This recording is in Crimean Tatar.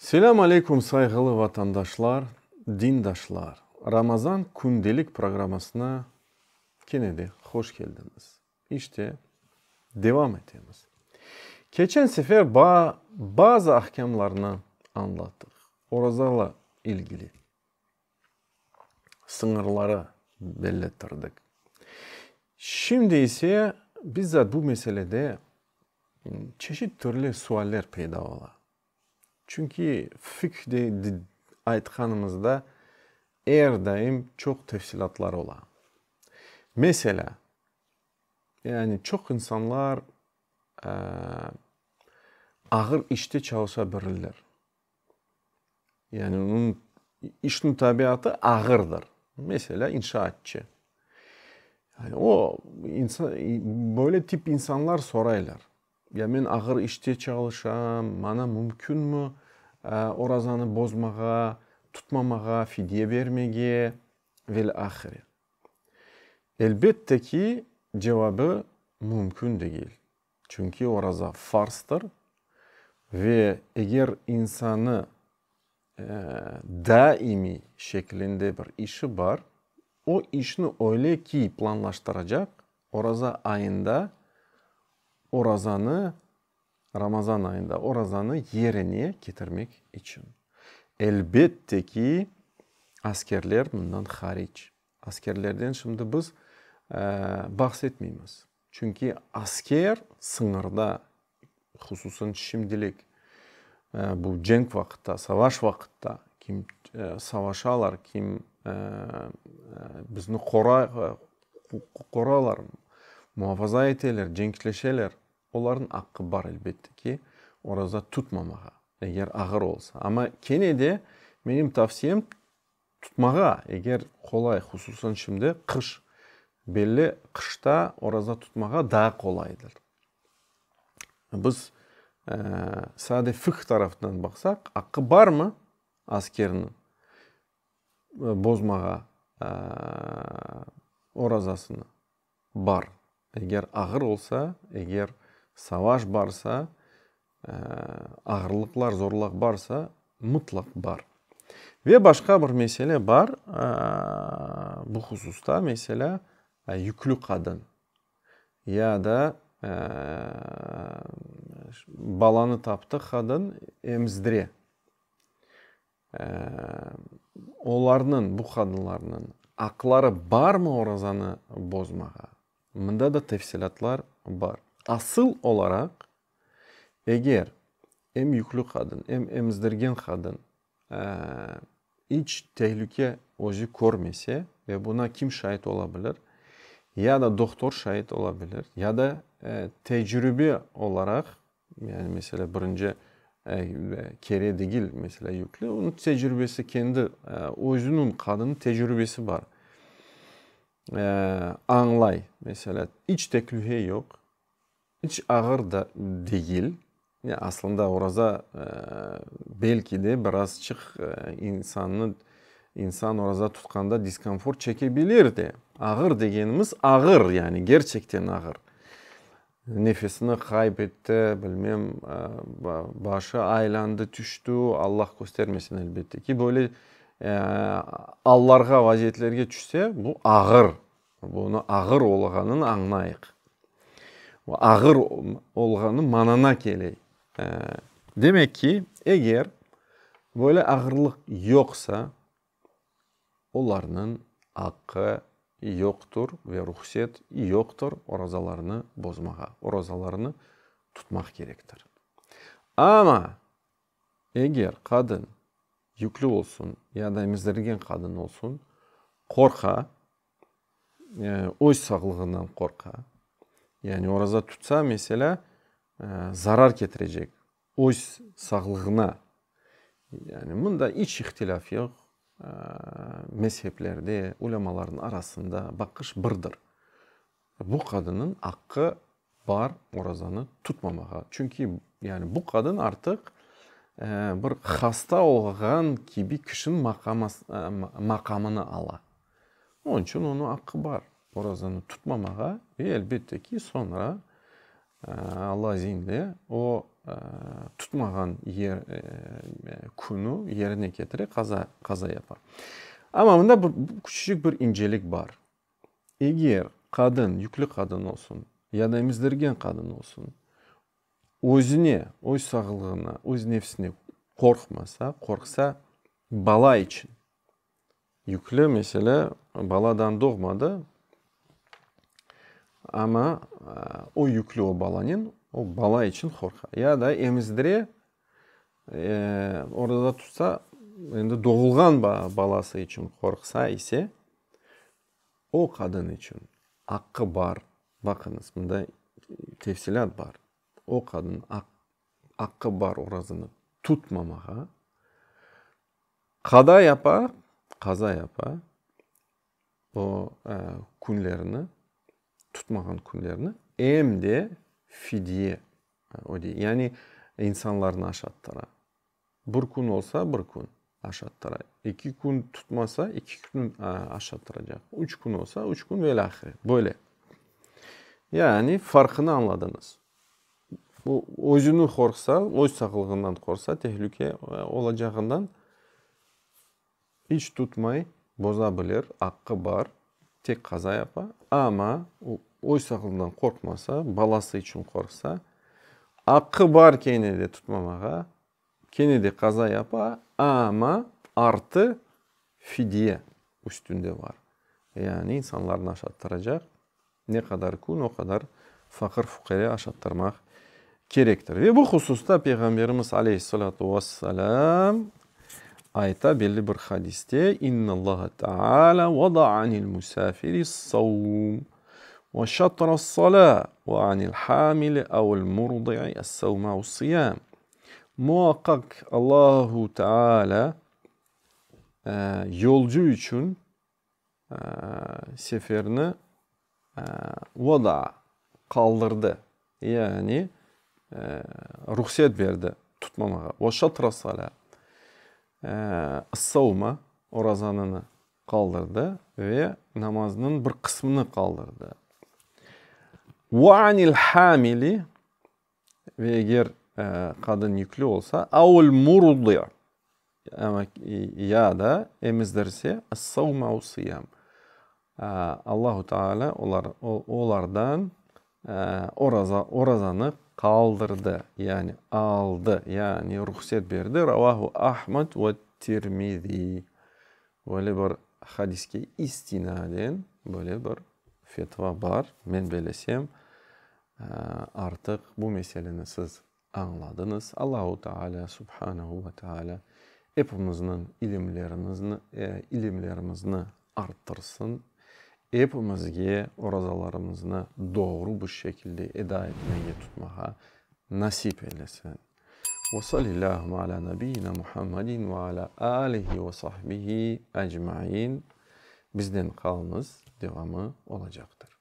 Selâm aleyküm sayğılı vatandaşlar, dindaşlar! Ramazan kündelik programmasına kene de hoş keldiñiz. İşte, devam etemiz. Keçen sefer bazı ahkamlarnı añlattıq, orazala ilgili sıñırları bellettirdik. Şimdi ise bizzat bu meselede çeşit türlü sualler peyda ola. Çünki fikh de aytqanımızda er daim çoq tefsilâtlar ola. Meselâ, yani çoq insanlar ağır işte çalışa bilirler. Yani onıñ işniñ tabiatı ağırdır. Meselâ, inşaatçı. Yani o, böyle tip insanlar soraylar, Ya men ağır işte çalışam, maña mümkünmi orazanı bozmağa, tutmamağa, fidye bermege velâ ahire. Elbette ki, cevabı mümkün degil. Çünki oraza farzdır ve eger insanı daimiy şeklinde bir işi bar, o işni öyle ki planlaştıracaq, oraza ayında orazanı, Ramazan ayında orazanı yerine ketirmek içün. Elbette ki, askerler bundan haric. Askerlerden şimdi biz bahs etmeymiz. Çünki asker sıñırda, hususan şimdilik, bu cenk vaqıtta, savaş vaqıtta, kim savaşalar, kim bizni qoralar, muafaza eteler, cenkleşeler, olarnıñ aqqı bar, elbette ki, oraza tutmamağa, eger ağır olsa. Amma kene de menim tavsiyem, Tutmağa, eger qolay, hususan şimdi qış, belli, qışta oraza tutmağa daa qolaydır. Biz sade fıqh tarafından baqsaq, aqqı barmı askerniñ bozmağa orazasını? Bar. Eger ağır olsa, eger savaş barsa, ağırlıqlar, zorlaq barsa, mıtlaq bar. Ve başqa bir mesele bar, bu hususta, meselâ, yüklü qadın ya da balanı taptı qadın, emzdire. Olarnıñ, bu qadınlarnıñ aqları barmı orazanı bozmağa? Mında da tefsilâtlar bar. Asıl olaraq, eger em yüklü qadın, em emizdirgen qadın iç tehlüke özü körmese, ve buna kim şait ola bilir? Ya da dohtor şait ola bilir, ya da tecrübe olaraq Yani, meselâ, birinci kere degil, meselâ, yüklü, onıñ tecrübesi, kendi özüniñ, qadınnıñ tecrübesi bar. Añlay, meselâ, iç teklühe yoq, iç ağır da degil. Aslında oraza belki de birazçıq insannı, insan oraza tutqanda diskomfort çekebilir de. Ağır degenimiz ağır, yani gerçekten ağır. Nefesini qayb etti, bilmem, başı aylandı, tüştü, Allah köstermesin, elbette ki, böyle allarğa, vaziyetlerge tüşse, bu ağır, bunı ağır olğanını añlayıq. Ağır olğanı manana kele. Demek ki, eger böyle ağırlıq yoqsa, Olarnıñ aqqı yoqtur ve ruhset yoqtur orazalarını bozmağa, orazalarını tutmaq kerektir. Amma eger qadın yüklü olsun ya da emizdirgen qadın olsun, qorqa, öz sağlığından qorqa, yani oraza tutsa, meselâ, zarar ketirecek öz sağlığına, yani mında iç ihtilâf yoq, mezheplerde, ulemalarnıñ arasında baqış birdir. Bu qadınnıñ aqqı bar orazanı tutmamağa. Çünki yani bu qadın artıq bir hasta olğan kibi kişiniñ maqamını ala. Onıñ içün onıñ aqqı bar orazanı tutmamağa ve elbette ki, soñra Alla izinle o. tutmağan yer künü yerine ketire, qaza, qaza yapa. Amma mında bir küçücik bir incelik bar. Eger qadın, yüklü qadın olsun, ya da emizdirgen qadın olsun, özüne, öz sağlığına, öz nefsine qorqmasa, qorqsa bala içün, Yüklü, meselâ, baladan doğmadı, amma o yüklü o balanen, o bala içün qorqa. Ya da emizdire, oraza tutsa, endi doğulğan balası içün qorqsa ise, o qadın içün aqqı bar, baqıñız, mında tefsilât bar, o qadın aqqı bar orazanı tutmamağa, Qada yapa, qaza yapa, o künlerini, tutmağan künlerini, em de fidye ödey, yani insanlarnı aşattıra. Bir kün olsa, bir kün aşattıra, eki kün tutmasa, eki kün aşattıracaq, üç kün olsa, üç kün ve ilâhre, böyle. Yani farqını añladıñız. Bu özüni qorqsa, öz sağlığından qorqsa, tehlüke olacağından iç tutmay, boza bilir, aqqı bar, tek qaza yapa. Amma öz sağlığından qorqmasa, balası içün qorqsa, aqqı bar kene de tutmamağa, kene de qaza yapa, amma artı fidye üstünde bar. Yani insanlarnı aşattıracaq. Ne qadar kün, o qadar faqır-fuqare aşattırmaq kerektir. Ve bu hususta Peyğamberimiz aleyhissalâtu vesselâm ayta belli bir hadiste, İnnallaha Teala vada'a anil musafiri-s-savm ve şatra-s-salâ ve anil hamili av'l murdi'i es-savme av's-siyâm. Muaqqaq Allahu Teala yolcu içün seferni vada, qaldırdı, yani ruhset berdi tutmamağa. Ve şatra salâ, as-savma, orazanını qaldırdı ve namaznıñ bir qısmını qaldırdı. Ve anil hamili, ve eger qadın yüklü olsa, avul murdi, ya da emizdirse, as-savm av sıyam, Allahu Teala olar, olardan oraza, orazanı qaldırdı, yani aldı, yani ruhset berdi, ravahu Ahmed ve Tirmizi. Böyle bir hadiske istinaden böyle bir fetva bar. Men belesem, artıq bu meseleni siz añladıñız. Allahu Teala, subhanehu ve Teala, epimizniñ ilimlerimizni, ilimlerimizni arttırsın, epimizge orazalarımıznı doğru bir şekilde eda etmege, tutmağa nasip eylesin. Ve salillâhu alâ nebiyyina Muhammedin ve alâ âlihi ve sahbihi ecmaîn. Bizden qalıñız, devamı olacaqtır.